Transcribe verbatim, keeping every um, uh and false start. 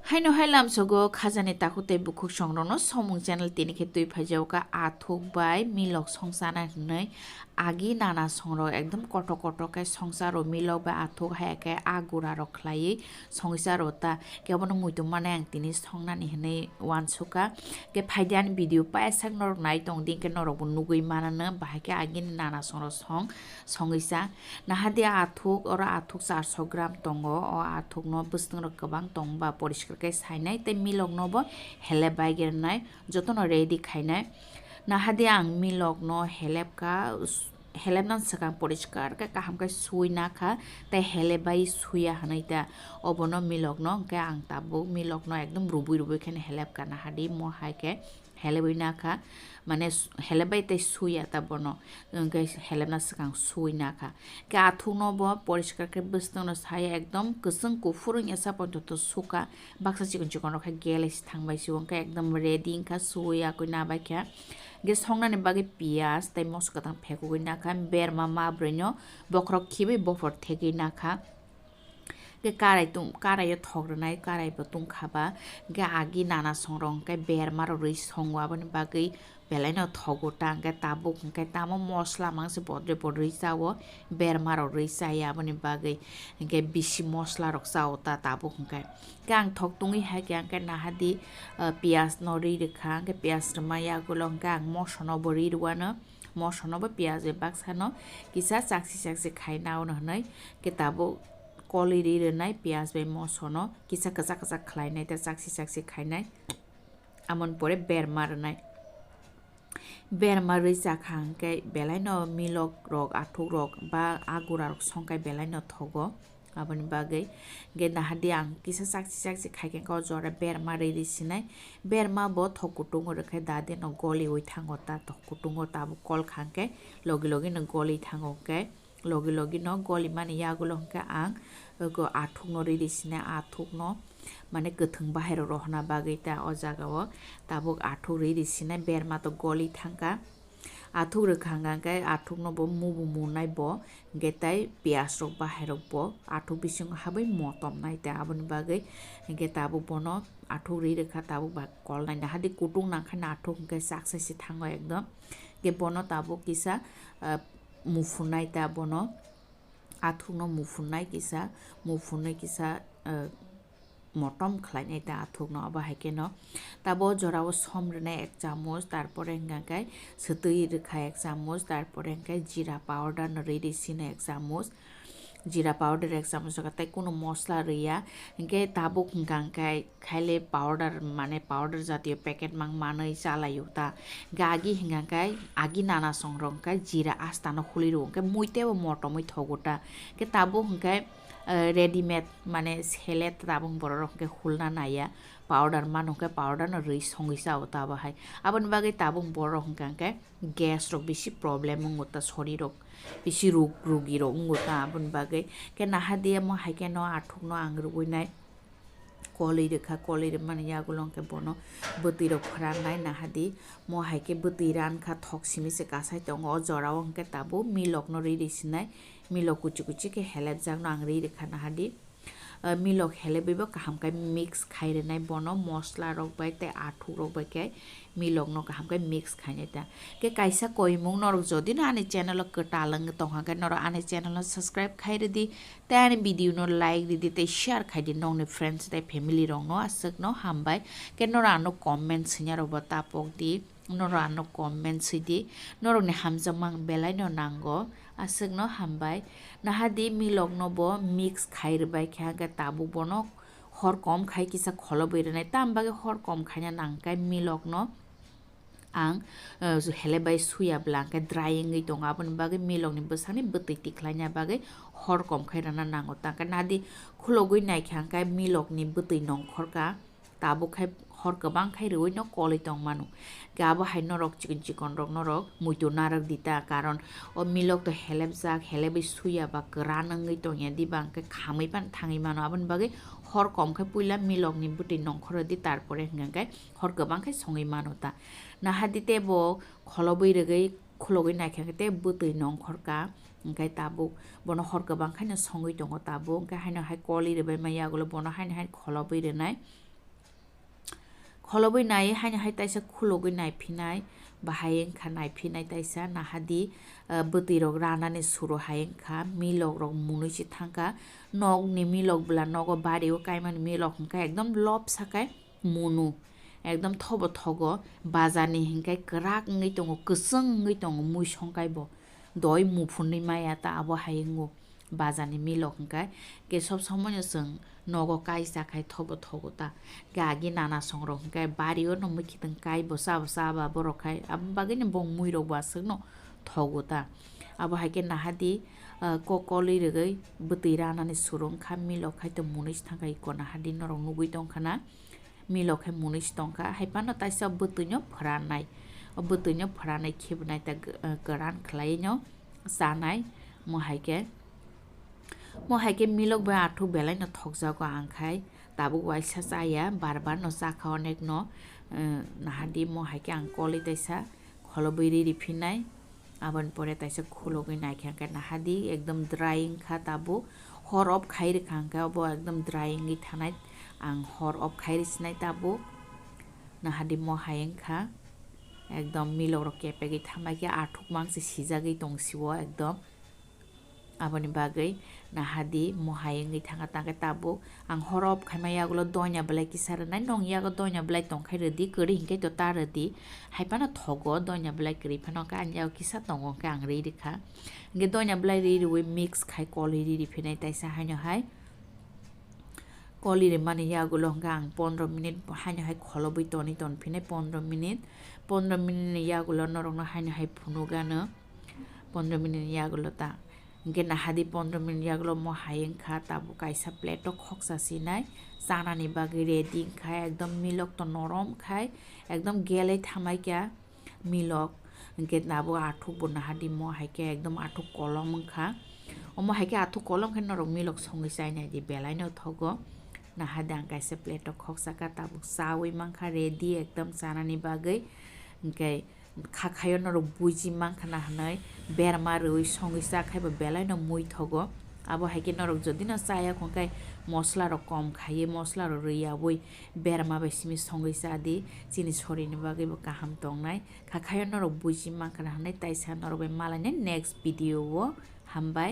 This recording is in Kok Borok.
Haino hai lamsogo khajani takhuk tei bukhuk songrokno Somung channel tini khe twi phaijago kha athuk bai milok songchana hinwi. Agi nana songrok ekdom kothok kothok khe songcharo milok bai athuk hai khe a gura rok khlaiwi songwi charo ta khe obono muitu mane ang tini songnani hinwi uansukha. Khe phaidi ani video paisa norok nai tong di khe norok bo nugwi manano bahai khe agini nana songrok song songwi cha. Nahadi athuk, oro athuk charso gram tongo, o athukno bwswng rok kwbang tong ba poriskar khe sainai tei milok no bo helep bai gernai, jotono ready khainai. Nahadi ang milok no helep kha, s-, helep nang swkang poriskar khe kaham khe sui na kha, tei helep bai suya hwnwi ta obono milok no hwnkhe ang tabuk milok no ekdom rubui rubui khe helep kha nahadi mo hai khe. Helebwi nakha, mane s-, helebbai tei suya ta bono, hwnkhe helebna swkang sui nakha. Khe athukno bo poriskar khe bwswkno saya ekdom kwchwng kuphur wngya sa poito to suka, baksa chikon chikon rok khe gele se thangbai se, hwnkhe ekdom ready wngkha, sui yakwi nabaikha. Hwnkhe songnani bagwi piyaj tei moso kwthang phekugwi nakha, berma ma brwino bokhorok khibi bophor thegwi nakha. Hwnkhe karai tung-, karaio thok rwnai, karai bo tungkha ba. Hwnkhe agi nana songrok hwnkhe berma rok rwi songo, aboni bagwi belaino thogo ta. Hwnkhe tabuk hwnkhe tamo mosla mangse bodre bodre rwi chao, berma rok rwi chaya aboni bagwi. Hwnkhe bisi mosla rok chao ta tabuk hwnkhe. Hwnkhe ang thok tungwi hai khe hwnkhe nahadi, ah, piyaj no rwi rwkha, hwnkhe piyaj rwma yagulo hwnkhe ang moso no bo rwi rwano, moso no bo piyaj bai baksa no kisa chakchi chakchi khai nao no hwnwi khe tabuk kolwi ri rwnai piyaj bai moso no kisa kwchak kwchak khlainai tei chakchi chakchi khainai. Amoni pore berma rwnai. Berma rwi chakha hwnkhe belai no milok rok, athuk rok ba a gura rok songkai belai no thogo. Aboni bagwi hwnkhe nahadi ang kisa chakchi chakchi khai khe o jora berma rwi rwi sinai. Berma bo thok kutungo rwkhe dadi no goliwi thango ta, thok kutungo tabuk kol kha hwnkhe logi logi no goli thango hwnkhe. Logi logi no goli mani yagulo hwnkhe ang, oko athuk no riri sinai, athuk no mane kwthwng bahai rok rohorna bagwi ta o jaga o tabuk athuk riri sinai berma to goli thangkha. Athuk rwkha hwnkha hwnkhe athuk no bo mubu munai bo hwnkhe tei piyaj rok bahai rok bo athuk bisingo habwi motom nai ta aboni bagwi hwnkhe tabuk bono athuk ri rwkha tabuk ba kol nai nahadi kutung nangkha na athuk hwnkhe chaksa se thango ekdom hwnkhe bono tabuk kisa, ah, muphunai ta bono. Athukno muphunai kisa, muphunwi kisa, eh, motom khlainai ta athukno, abo hai kheno. Tabo jorao som rwnai ek chamuch, tarpore hwnkha khe swtwi rwkha ek chamuch, tarpore hwnkhe jira powder no rwi rwi sino ek chamuch, jira powder ek chamuch rwkha, tei kunu mosla rwya, hwnkhe tabuk hwnkha khe khaile powder, mane powder jatiyo packet mang manwi chalaio ta. Hwnkhe agi hwnkha khe agi nana songrok hwnkhe jira asta no khulirwo, hwnkhe mui teibo motomwi thogo ta. Hwnkhe tabuk hwnkhe, eh, readymade mane sele tabuk borok rok hwnkhe khulna naiya. Powder mano hwnkhe powder no rwi songwi chao ta abo hai. Aboni bagwi tabuk borok hwnkha khe gas rok bisi problem wngo ta, sori rok bisi rug-, rugi rok wngo ta aboni bagwi. Hwnkhe naha diya mo hai kheno athuk no ang rwui nai. Kolwi rwkha, kolwi rwmani yagulo hwnkhe bono bwtwi rok phwrang nai nahadi. Mo hai khe bwtwi ran kha, thok simi se kasai tongo. O jora o hwnkhe tabuk milok no riri sinai, milok kuchi kuchi khe helep jak no ang ri rwkha nahadi. Ah, milok helebwi bo kaham khe mix khai rwnai bono mosla rok bai tei athuk rok bai khe. Milok no kaham khe mix khainai ta. Khe kaisa koimung norok jodi no ani channel o kwtal wng tongkha khe norok ani channel no subscribe khai rwdi, tei ani video no like rwdi tei share khaidi nokni friends tei family rok no. Aswk no hambai. Khe norok ano comment swinai rok bo tapok di, norok ano comment swidi, norok ni hamjakma ang belai no nango. Aswk no hambai. Nahadi milok no bo mix khai rwbai kha khe tabuk bono hor kom khai kisa kholobwi rwnai, tam bagwi hor kom khaina nang khe milok no ang, eh, helep bai suya bwla hwnkhe dry wngwi tongo, aboni bagwi milok ni bwsakni bwtwi tikhlaina bagwi hor kom khai rwna nango. Tangkhe nadi khulogwi naikha hwnkhe milok ni bwtwi nongkhor kha, tabuk khai hor kwbang khai rwui no kolwi tong mano. Hwnkhe abo hai norok chikon chikon rok norok muitu narwk di ta, karon o milok to helep jak, helebwi suya ba kwran wngwi tongya diba hwnkhe khamwi phano thangwi mano, aboni bagwi hor kom khai puila milok ni bwtwi nongkhor rw di, tarpore hwnkhe hor kwbang khai songwi mano ta. Nahadi teibo kholobwi rwgwi khulogwi naikha khe tei bwtwi nongkhor kha, hwnkhe tabuk bono hor kwbang khaino songwi tongo tabuk, hwnkhe haino hai kolwi rwbaima yagulo bono haino hai kholobwi rwnai. Kholobwi nai haino hai taisa khulogwi naiphinai, bahai wngkha naiphinai taisa nahadi, ah, bwtwi rok ranani suro hai wngkha, milok rok munui se thangkha, nokni milok bwla nogo bario kaimani milok hwnkha ekdom lop sakai munu, ekdom thobo thogo, bazarni hwnkhe kwrak wngwi tongo, kwchwng wngwi tongo, mui songkaibo doi muphunwi maya ta abo hai wngo. Bazarni milok hwnkhe, ke sob somoino chwng nogo kaisa khai thobo thogo ta. Ke agi nana songrok hwnkhe bario no mui khitwng kai bo cha bo cha ba borok khai, abo bagwino bo mui rok bo aswkno thogo ta. Abo hai khe nahadi, ah, kok kolwi rwgwi bwtwi ranani suro wngkha milok khai to munui se thangkha iko nahadi norok nugwi tongkha na. Milok khe munui se tongkha, hai phano taisa bwtwino phwranai. O bwtwino phwranai khibnai ta g-, eh, kwran khlaino chanai. Mo hai khe, mo hai khe milok bai athuk belai no thokjago ang khai. Tabuk waisa chaya, bar bar no chakha onek no, eh, nahadi mo hai khe ang kolwi taisa kholobwi riri phinai. Aboni pore taisa khulogwi naikha khe nahadi ekdom dry wngkha tabuk. Hor off khai rwkha hwnkhe obo ekdom dry wngwi thanai. Ang hor off khai rwsinai tabuk. Nahadi mo hai wngkha. Ekdom milok rok kepegwi thambai khe athuk mang se sijagwi tong sio ekdom. Aboni bagwi nahadi mo hai wngwi thangkha tangkhe tabuk. Ang hor off khaima yagulo doina belai kisa rwnai. Nong yago doina belai tongkhai rwdi, kwrwi hinkhe to ta rwdi. Hai phano thogo, doina belai kwrwi phano khe ani yago kisa tongo, hwnkhe ang rwi rwkha. Hwnkhe doina belai rwi rwi mix khai kolwi riri phinai taisa haino hai. Kolwi rwmani yagulo hwnkhe ang pondro minute haino hai kholobwi tonwi ton phinai pondro minute. Pondro minute ni yagulo norokno haino hai phunukgano. Pondro minute ni yagulo ta. Hwnkhe nahadi pondro minute yagulo mo hai wngkha, tabuk kaisa plate o khoksa sinai chanani bagwi ready wngkha, ekdom milok to norom khai, ekdom gelai thamai kha milok, hwnkhe abo athuk bo nahadi mo hai khe ekdom athuk kolom wngkha. Omo hai khe athuk kolom khe norok milok songwi chainai di belai no thogo. Nahadi ang kaisa plate o khoksa kha, tabuk chawi mankha ready ekdom chanani bagwi, hwnkhe khakhaio norok buji mankha na hwnwi berma rwui songwi cha khai bo belai no mui thogo. Abo hai khe norok jodi no chaya khon khai mosla rok kom khaiwi mosla rok rwi yaui berma bai simi songwi cha di, chini sorini bagwi bo kaham tongnai. Khakhaio norok buji mankha na hwnwi taisa norok bai malainai next video o. Hambai.